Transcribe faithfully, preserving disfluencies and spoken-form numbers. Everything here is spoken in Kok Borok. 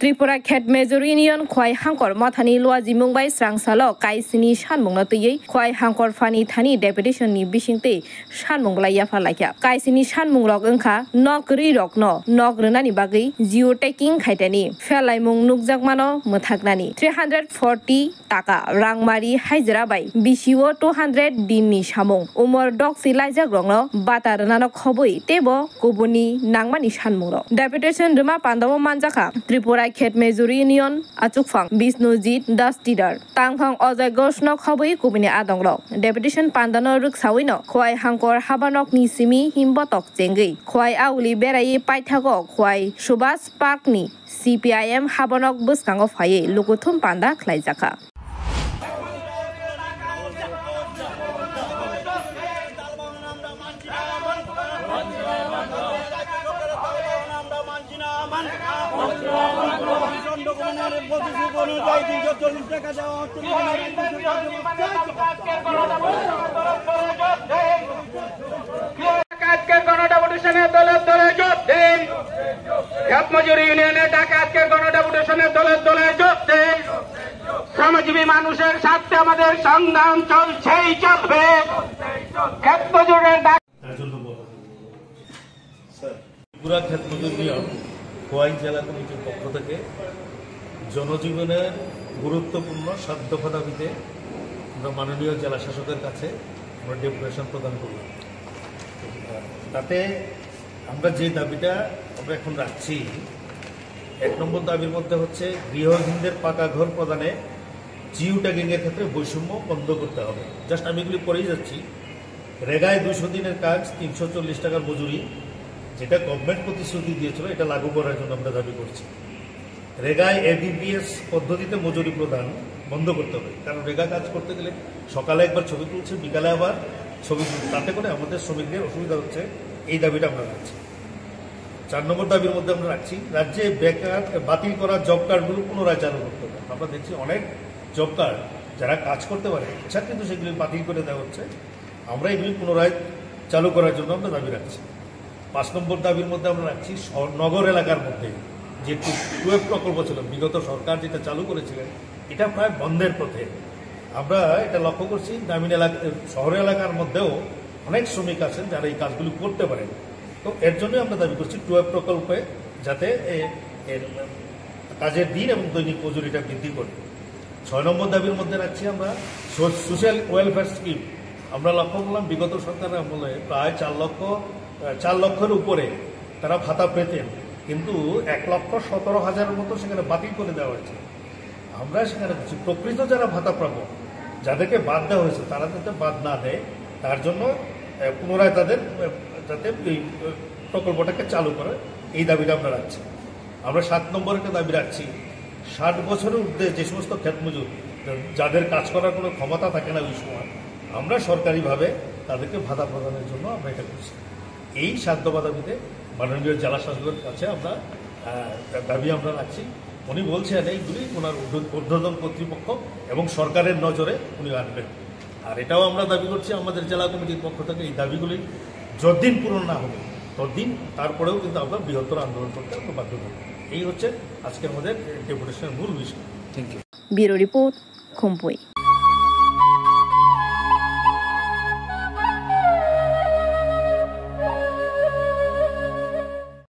Tripura Khet Major Union Khwai Hangkor Mothani luajimung bai srangsalo kaisini sanmungno twiwi Khwai Hangkor Phani Thani Deputation ni bisingtwi sanmung belai yapha laikha. Kaisini sanmungrok wngkha nok kwrwirokno nok rwnani bagwi geotagging khaitani, phelaimung nukjakmano mwthaknani, three hundred forty taka rangmari haijra bai bisio two hundred dinni samung, umor doksi laijakrokno bata rwnano khobwi teibo kubuni nangmani sanmungrok. Deputation rwma pandao manjakha Tripura Khet Major Union achukphang Bisnujit Das Tidar, tangphang Ojoy Ghoshno khobwi kubuni adongrok. Deputation pandano rwksawino Khwai Hangkor habanokni simi himbotok chengwi Khwai auli beraiwi paithago Khwai Subhas Parkni C P I M habanok bwskango phaiwi lukuthum panda khlaijakha. আজকের গণডেপুটেশনে দলে দলে যোগ দিন। খেত মজুরি ইউনিয়নের ডাকে আজকের গণডেপুটেশনে দলে দলে যোগ দিন। শ্রমজীবী মানুষের স্বার্থে আমাদের সংগ্রাম চলছেই চলবে। খেত মজুরের ডাক তার জন্য বলা। স্যার, ত্রিপুরা খেত মজুর ইউনিয়ন খোয়াই জেলা কমিটির পক্ষ থেকে জনজীবনের গুরুত্বপূর্ণ সাত দফা দাবিতে আমরা মাননীয় জেলা শাসকের কাছে আমরা ডেপুটেশন প্রদান করলাম। তাতে আমরা যে দাবিটা আমরা এখন রাখছি, এক নম্বর দাবির মধ্যে হচ্ছে গৃহহীনদের পাকা ঘর প্রদানে জিও ট্যাগিং এর ক্ষেত্রে বৈষম্য বন্ধ করতে হবে। জাস্ট আমি এগুলি পড়েই যাচ্ছি। রেগায় দুশো দিনের কাজ, তিনশো চল্লিশ টাকার মজুরি, যেটা গভর্নমেন্ট প্রতিশ্রুতি দিয়েছিল, এটা লাগু করার জন্য আমরা দাবি করছি। রেগায় এবিপিএস পদ্ধতিতে মজুরি প্রদান বন্ধ করতে হবে, কারণ রেগা কাজ করতে গেলে সকালে একবার ছবি তুলছে, বিকালে আবার ছবি তুলছে, তাতে করে আমাদের শ্রমিকদের অসুবিধা হচ্ছে। এই দাবিটা আমরা রাখছি। চার নম্বর দাবির মধ্যে আমরা রাখছি রাজ্যে বেকার, বাতিল করা জব কার্ডগুলো পুনরায় চালু করতে হবে। আমরা দেখছি অনেক জব কার্ড যারা কাজ করতে পারে, ইচ্ছাকৃত সেগুলি বাতিল করে দেওয়া হচ্ছে। আমরা এগুলি পুনরায় চালু করার জন্য আমরা দাবি রাখছি। পাঁচ নম্বর দাবির মধ্যে আমরা রাখছি শহর, নগর এলাকার মধ্যে যে টুয়েলভ প্রকল্প ছিল, বিগত সরকার যেটা চালু করেছিলেন, এটা প্রায় বন্ধের পথে। আমরা এটা লক্ষ্য করছি, গ্রামীণ এলাকা, শহর এলাকার মধ্যেও অনেক শ্রমিক আছেন যারা এই কাজগুলি করতে পারেন। তো এর জন্যই আমরা দাবি করছি টুয়েলভ প্রকল্পে যাতে এ, এর কাজের দিন এবং দৈনিক মজুরিটা বৃদ্ধি করে। ছয় নম্বর দাবির মধ্যে রাখছি আমরা সো-, সোশ্যাল ওয়েলফেয়ার স্কিম। আমরা লক্ষ্য করলাম বিগত সরকারের আমলে প্রায় চার লক্ষ, আহ, চার লক্ষের উপরে তারা ভাতা পেতেন, কিন্তু এক লক্ষ সতেরো হাজারের মতো সেখানে বাতিল করে দেওয়া হয়েছে। আমরা সেখানে বলছি, প্রকৃত যারা ভাতা প্রাপক, যাদেরকে বাদ দেওয়া হয়েছে, তারা যাতে বাদ না দেয়, তার জন্য, আহ, পুনরায় তাদের, আহ, যাতে এই, আহ, প্রকল্পটাকে চালু করে, এই দাবিটা আমরা রাখছি। আমরা সাত নম্বর একটা দাবি রাখছি, ষাট বছরের ঊর্ধ্বে যে সমস্ত ক্ষেত মজুর, যাদের কাজ করার কোনো ক্ষমতা থাকে না ওই সময়, আমরা সরকারিভাবে তাদেরকে ভাতা প্রদানের জন্য আমরা এটা করছি। এই সাত দফা দাবিতে মাননীয় জেলা শাসকের কাছে আমরা, আহ, দাবি আমরা রাখছি। উনি বলছেন এইগুলি ওনার ঊর্ধ্ব-, ঊর্ধ্বতন কর্তৃপক্ষ এবং সরকারের নজরে উনি আনবেন। আর এটাও আমরা দাবি করছি আমাদের জেলা কমিটির পক্ষ থেকে, এই দাবিগুলি যতদিন পূরণ না হবে, ততদিন তারপরেও কিন্তু আমরা বৃহত্তর আন্দোলন করতে আমরা বাধ্য হব। এই হচ্ছে আজকের আমাদের ডেপুটেশনের মূল বিষয়। Thank you. Bureau report, Khumpui.